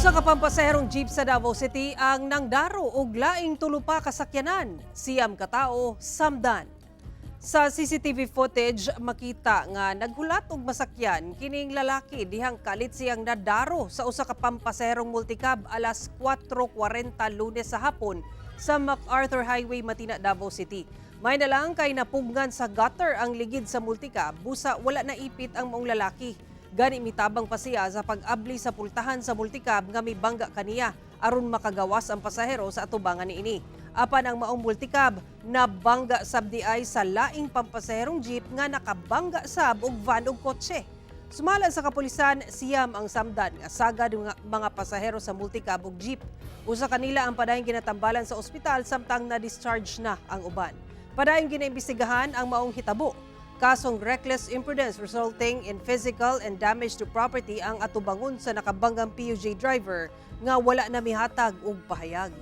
Usa ka pampasaherong jeep sa Davao City ang nangdaro og laing tulo pa ka sakyanan. 9 ka tawo samdan. Sa CCTV footage, makita nga naghulat og masakyan kining lalaki dihang kalit siyang nadaro sa usa ka pampasaherong multicab alas 4:40 Lunes sa hapon sa MacArthur Highway, Matina, Davao City. May na lang kay napugngan sa gutter ang ligid sa multicab busa wala naipit ang maong lalaki. Gani mitabang pa siya sa pag-abli sa pultahan sa multicab nga mibangga kaniya aron makagawas ang pasahero sa atubangan niini. Apan ang maong multicab nabangga sab diay sa laing pampasaherong jeep nga nakabangga sab og van og kotse. Sumala sa kapulisan, 9 ang samdan nga sagad nga mga pasahero sa multicab ug jeep. Usa kanila ang padayong ginatambalan sa ospital samtang na-discharge na ang uban. Padayong ginaimbestigahan ang maong hitabo. Kasong reckless imprudence resulting in physical and damage to property ang atubangon sa nakabanggang PUJ driver nga wala na mihatag og pahayag.